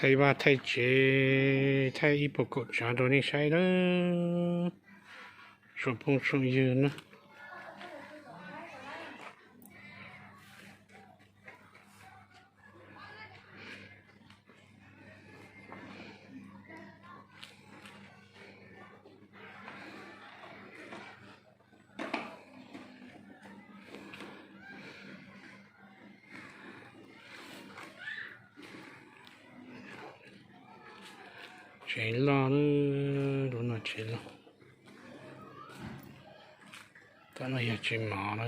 Thaij vaj thaij tsev, thaij ib puas kaum tsav rau nej saib nawb, tsoom phooj tsoom ywg na. Tsev loj, lub no tsev loj. Tam no yog tsev mov na.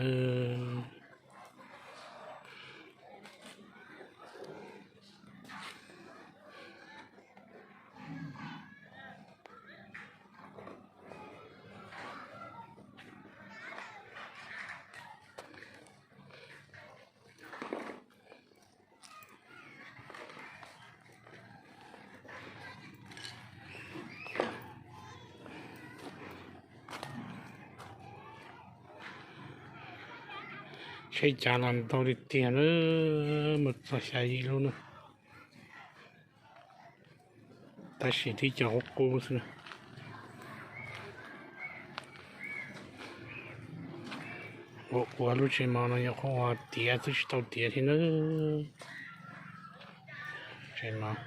Tsheb cav los ntau tiag tiag na, mus txog xya yim lub na. Tab sis tib co qub qub xwb. Ua ua lub tsev mov no nyuam qhuav ua tiav xwb tsis tau tiav thiab na. Tsev mov.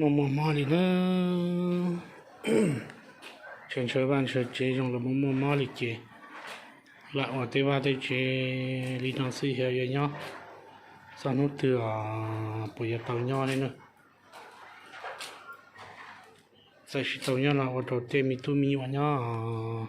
Muaj muaj mob li na. Ntshaw ntshaw vaj ntshaw tsev zoo los muaj muaj mob li ces lam ua tej vaj tej tsev li no xwb xyov yuav nyob txog hnub twg os, puas yuav tau nyob li na. Txawm tsis tau nyob los ua rau tej me tub me nyuam nyob.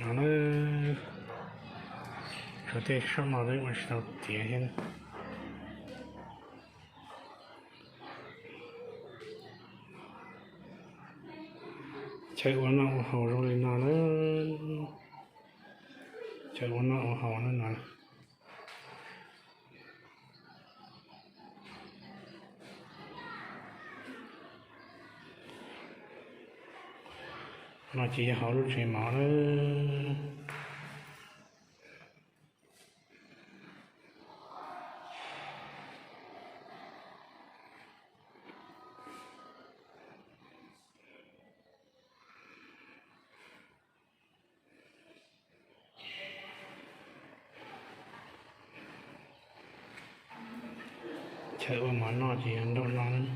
No na, tej saum no ua tsis tau tiav thiab. Chaw ua noj ua haus zoo li no na. Chaw ua noj ua haus na no. No ces yog hauv lub tsev mov na. Chaw ua mov noj ces yog nraum no.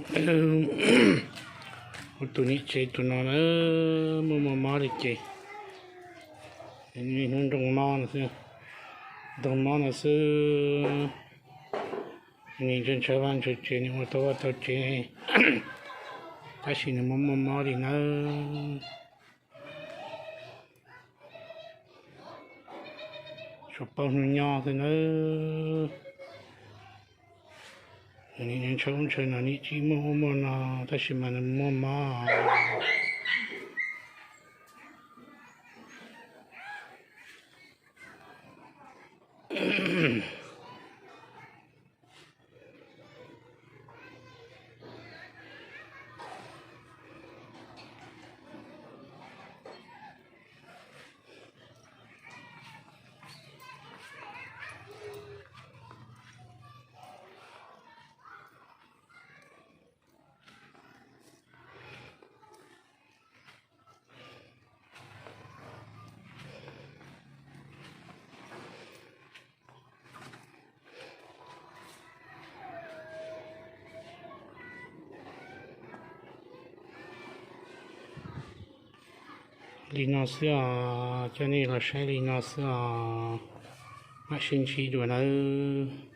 Tus niam tsev tus no na, muaj muaj mob li ces, hnub nroog mob no xwb, nroog mob no xwb. Nws ntshaw ntshaw vaj ntshaw tsev, nws ua tau vaj tau tsev, tab sis nws muaj muaj mob li nawb. Tsuas paub hnub nyob xwb nawb. Nws ntshaw ub ntshaw no, nws tsis muaj ub muaj no, tab sis mas nws muaj mob. Li no xwb os, coj nej los saib li no xwb os, mam sib ntsib dua nawb.